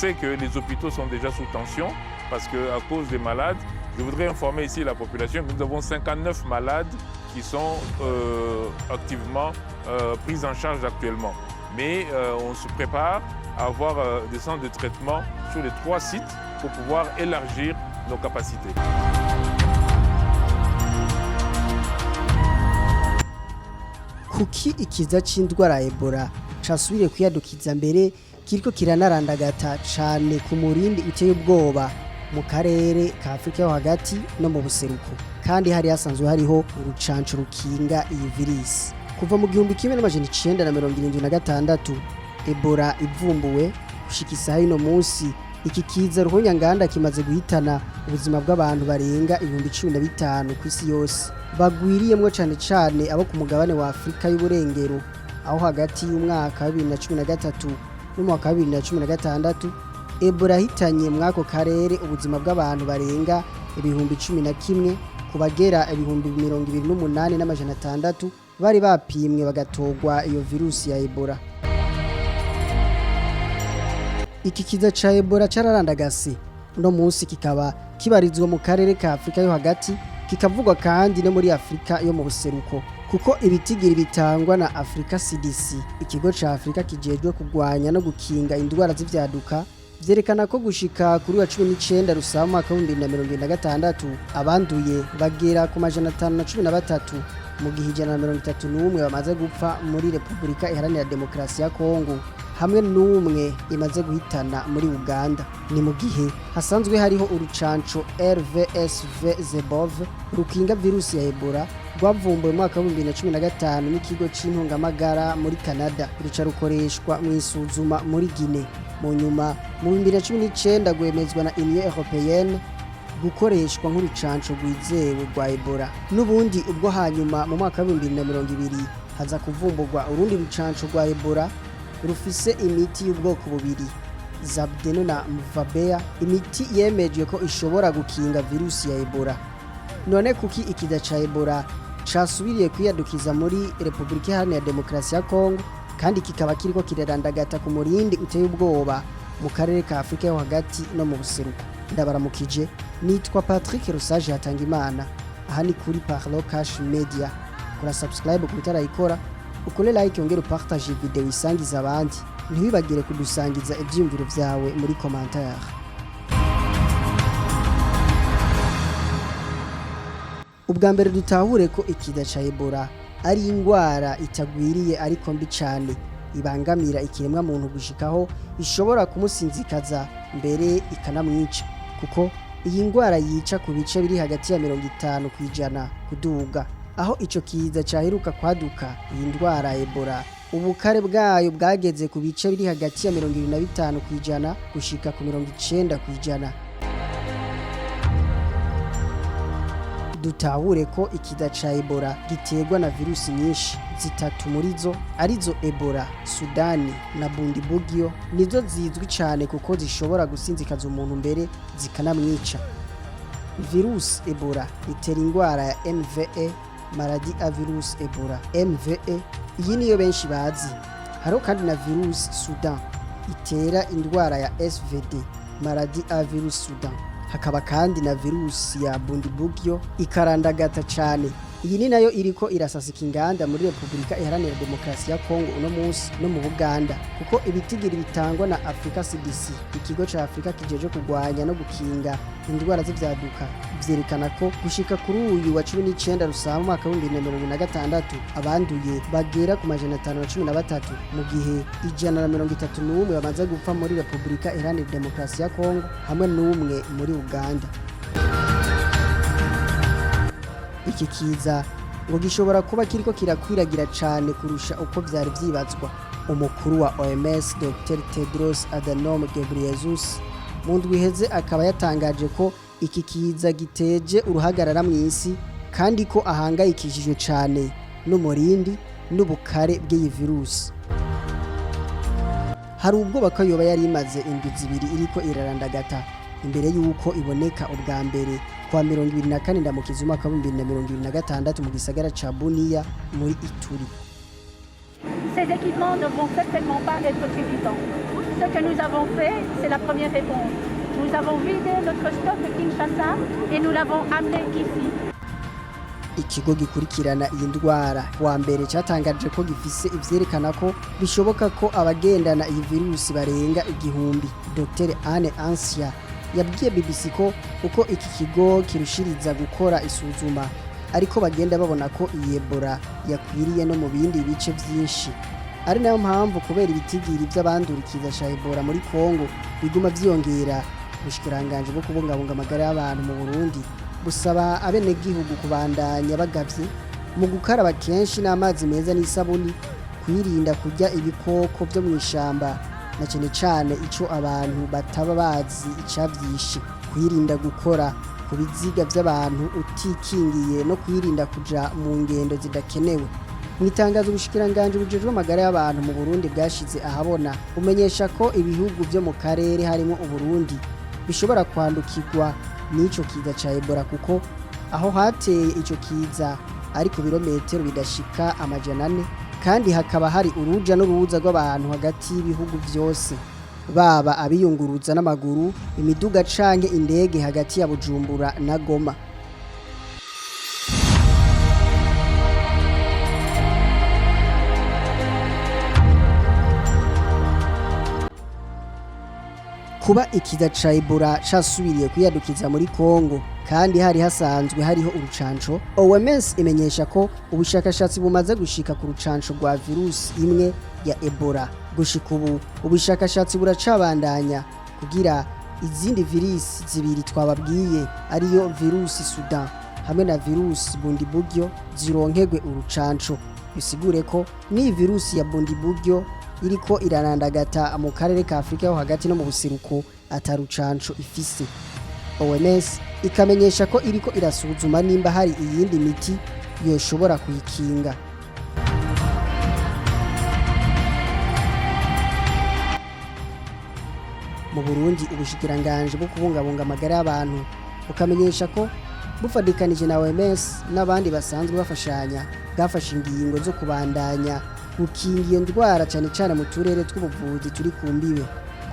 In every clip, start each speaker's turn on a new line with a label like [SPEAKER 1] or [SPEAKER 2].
[SPEAKER 1] sait que les hôpitaux sont déjà sous tension parce qu'à cause des malades, je voudrais informer ici la population que nous avons 59 malades qui sont activement pris en charge actuellement. Mais on se prépare à avoir des centres de traitement sur les trois sites pour pouvoir élargir nos capacités.
[SPEAKER 2] Kuki ikiza c'indwara ya Ebola casubiriye kwiyadukiza, mbere kiriko kiranarandagata cane ku murindi uteye ubwoba mu karere ka Afrika yo hagati no mu buseruko, kandi hari hasanzwe hariho urucanco rukinga iyi virisi kuva mu 1976 Ebola ivumbuwe gushika isaha y'uno munsi? Iki kiza ruhonyanganda kimaze guhitana ubuzima bw'abantu barenga 15,000 ku isi yose, bagwiriyemwo cane cane abo ku mugabane wa Afrika y'uburengero, aho hagati y'umwaka wa 2013 n'umwaka wa 2016 Ebola yahitanye mw'ako karere ubuzima bw'abantu barenga 11,000 ku bagera 28,600 bari bapimwe bagatorwa iyo virusi ya Ebola. Iki kiza ca Ebola cararandagase, uno munsi kikaba kibarizwa mu karere ka Afrika yo hagati, kikavugwa kandi no muri Afrika yo mu buseruko, kuko ibitigiri bitangwa na Africa CDC, ikigo ca Afrika kijejwe kugwanya no gukinga indwara z'ivyaduka, vyerekana ko gushika kuri wa 19 Rusama umwaka wa 2026 abanduye bagera ku 513, mu gihe 131 bamaze gupfa muri Repubulika Iharanira Demokarasi ya Kongo, hamwe n'umwe imaze guhitana muri Uganda. Ni mu gihe hasanzwe hariho urucanco RVSV ZEBOV rukinga virusi ya Ebola, rwavumbuwe mu mwaka wa 2015 n'ikigo c'intungamagara muri Canada, ruca rukoreshwa mu isuzuma muri Guinea. Mu nyuma, mu 2019, rwemezwa na Union Européenne gukoreshwa nk'urucanco rwizewe rwa Ebola. N'ubundi ubwo hanyuma mu mwaka wa 2020 haza kuvumburwa urundi rucanco rwa Ebola rufise imiti y'ubwoko bubiri, Zabdeno na Mvabea, imiti yemejwe ko ishobora gukinga virusi ya Ebola. None kuki ikiza ca Ebola casubiriye kwiyadukiza muri Repubulika Iharanira Demokarasi ya Kongo, kandi kikaba kiriko kirarandagata ku murindi uteye ubwoba mu karere ka Afrika yo hagati no mu buseruko? Ndabaramukije, nitwa Patrick Rusage Hatangimana, aha ni kuri Parlo Cash Media. Kora subscribe ku utarayikora, ukore like, wongere upartage video isangiza abandi. Ntiwibagire kudusangiza ivyiyumviro vyawe muri commentaire. Ubwa mbere, dutahure ko ikiza ca Ebola ari ingwara itagwiriye ariko mbi cane, ibangamira ikiremwa muntu gushikaho ishobora kumusinzikaza, mbere ikanamwica, kuko iyi ngwara yica ku bice biri hagati ya 50% kuduga. Aho ico kiza caheruka kwaduka, iyi ndwara Ebola, ubukare bwayo bwageze ku bice biri hagati ya 25% gushika ku 90%. Dutahure ko ikiza ca Ebola giterwa na virusi nyinshi. Zitatu muri zo, arizo Ebola, Sudani na Bundibugyo, nizo zizwi cyane kuko zishobora gusinzikaza umuntu, mbere zikanamwica. Virusi Ebola itera indwara ya MVE, maladie à virus Ebola, MVE, iyi niyo benshi bazi. Hariho kandi na virusi Sudan itera indwara ya SVD, maladie à virus Sudan. Hakaba kandi na virusi ya Bundibugyo ikarandagata cyane. Iyi ni nayo iriko irasasika inganda muri Repubulika Iharanira Demokarasi ya Kongo uno munsi no mu Buganda, kuko ibitigiri bitangwa na Africa CDC, ikigo ca Afrika kijeje kugwanya no gukinga indwara z'ivyaduka, vyerekana ko gushika kuri uyu wa 19 Rusama umwaka wa 2026 abanduye bagera ku 513, mu gihe 131 bamaze gupfa muri Repubulika Iharanira Demokarasi ya Kongo hamwe n'umwe muri Uganda. Iki kiza ngo gishobora kuba kiriko kirakwiragira cane kurusha uko vyari vyibazwa. Umukuru wa OMS, Dr Tedros Adhanom Ghebreyesus, mu ndwi iheze akaba yatangaje ko iki kiza giteje uruhagarara mw'isi, kandi ko ahangayikishijwe cane n'umurindi n'ubukare bw'iyi virusi. Hari ubwoba ko yoba yari imaze indwi 2 iriko irarandagata imbere y'uko iboneka ubwa mbere kwa 24 Ndamukiza umwaka wa 2026 mu gisagara ca Bunia muri Ituri.
[SPEAKER 3] Ces équipements ne vont certainement pas être suffisants. Ce que nous avons fait, c'est la première réponse. Nous avons vidé notre stock de Kinshasa et nous l'avons amené ici.
[SPEAKER 2] Ikigo gikurikirana iyi ndwara wa mbere cyatangaje ko gifise ivyerekana ko bishoboka ko abagendana iyi virusi barenga 1000. Dr Anne Ansia yabwiye BBC ko uko iki kigo kirushiriza gukora isuzuma ariko bagenda babona ko iyi Ebola yakwiriye no mu bindi bice vyinshi, ari nayo mpamvu kubera ibitigiri vy'abandurikiza ca Ebola muri Kongo biguma vyiyongera, ubushikiranganji bwo kubungabunga amagara y'abantu mu Burundi busaba abenegihugu kubandanya bagavye mu gukaraba kenshi n'amazi meza n'isabuni, kwirinda kurya ibikoko vyo mw'ishamba na cane cane ico abantu bataba bazi icavyishe, kwirinda gukora ku biziga vy'abantu utikingiye no kwirinda kuja mu ngendo zidakenewe. Mu itangazo ubushikiranganji bujejwe amagara y'abantu mu Burundi bwashize ahabona, bumenyesha ko ibihugu vyo mu karere harimo Uburundi bishobora kwandukirwa n'ico kiza ca Ebola, kuko aho hateye ico kiza ari ku birometero bidashika 400, kandi hakaba hari uruja n'uruza rw'abantu hagati y'ibihugu vyose, baba abiyunguruza n'amaguru, imiduga canke indege hagati ya Bujumbura na Goma. Kuba ikiza ca Ebola casubiriye kwiyadukiza muri Kongo kandi hari hasanzwe hariho urucanco, OMS imenyesha ko ubushakashatsi bumaze gushika ku rucanco rwa virusi imwe ya Ebola. Gushika ubu ubushakashatsi buracabandanya kugira izindi virusi zibiri twababwiye, ariyo virusi Sudan hamwe na virusi Bundibugyo, zironkegwe urucanco. Bisigure ko ni virusi ya Bundibugyo iriko irarandagata mu karere ka Afrika yo hagati no mu buseruko atarucanco ifise. OMS ikamenyesha ko iriko irasuzuma nimba hari iyindi miti yoshobora kuyikinga. Mu Burundi, ubushikiranganji bwo kubungabunga amagara y'abantu bukamenyesha ko bufadikanije na OMS n'abandi basanzwe bafashanya, bwafashe ingingo zo kubandanya gukinga iyo ndwara cyane cyane mu turere tw'ubuvuzi turi ku mbibe.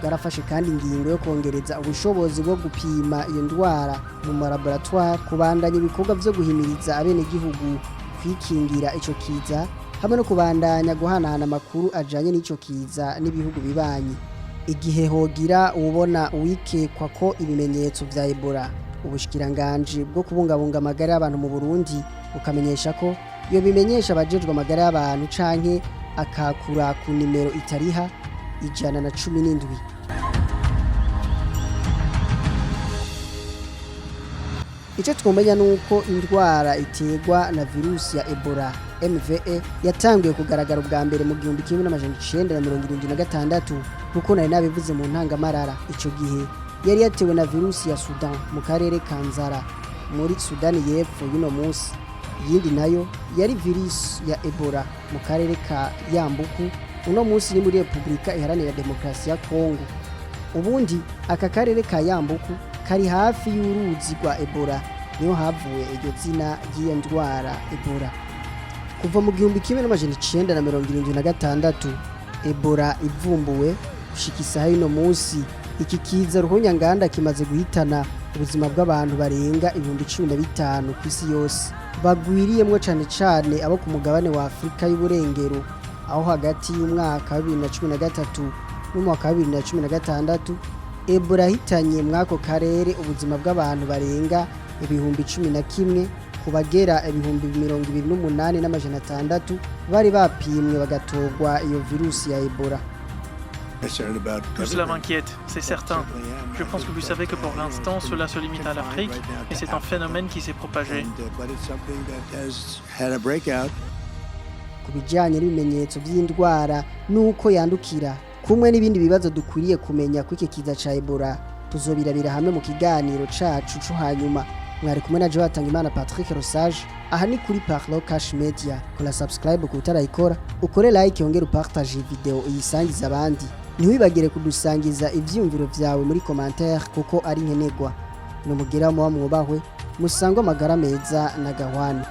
[SPEAKER 2] Bwarafashe kandi ingingo yo kongereza ubushobozi bwo gupima iyo ndwara mu malaboratoire, kubandanya ibikorwa vyo guhimiriza abenegihugu kwikingira ico kiza, hamwe no kubandanya guhanahana amakuru ajanye n'ico kiza n'ibihugu bibanyi. Igihe hogira uwubona uwikekwa ko ibimenyetso vya Ebola, ubushikiranganji bwo kubungabunga amagara y'abantu mu Burundi bukamenyesha ko iyo bimenyesha abajejwe amagara y'abantu canke akakura ku nimero itariha 117. Icyo twumenya ni uko indwara iterwa na virusi ya Ebola MVE yatanguye kugaragara ubwa mbere mu 1976, nkuko nari nabivuze mu ntangamarara. Icyo gihe yari yatewe na virusi ya Sudan mu karere ka Nzara muri Sudani y'Epfo y'uno munsi. Iyindi nayo yari virusi ya Ebola mu karere ka Yambuku, uno munsi ni muri Repubulika Iharanira Demokarasi ya Kongo. Ubundi aka karere ka Yambuku kari hafi y'uruzi rwa Ebola, niho havuye iryo zina ry'iyo ndwara Ebola. Kuva mu 1976 Ebola ivumbuwe gushika isaha y'uno munsi, iki kiza ruhonyanganda kimaze guhitana ubuzima bw'abantu barenga 15,000 ku isi yose, bagwiriyemwo cane cane abo ku mugabane wa Afurika y'uburengero, aho hagati y'umwaka wa 2013 n'umwaka wa 2016 Ebola yahitanye mw'ako karere ubuzima bw'abantu barenga 11,000 ku bagera 28,600 bari bapimwe bagatorwa iyo virusi ya Ebola.
[SPEAKER 4] Tout cela m'inquiète, c'est certain. Je pense que vous savez que pour l'instant, cela se limite à l'Afrique, et c'est un phénomène qui s'est propagé.
[SPEAKER 2] Ku bijyanye n'ibimenyetso by'indwara n'uko yandukira kumwe n'ibindi bibazo dukwiriye kumenya kuri iki kiza ca Ebola, tuzobirabira hamwe mu kiganiro cacu co hanyuma. Mwari kumwe na Joe Hatangimana Patrick Rosage, aha ni kuri Parlo Cash Media. Kora subscribe ku utarayikora, ukore like, yongere upartage video uyisangiza abandi. Ntiwibagire kudusangiza ivyiyumviro vyawe muri commentaire kuko ari nkenerwa. Nimugera muba mwubahwe, musangwe amagara meza na gahwane.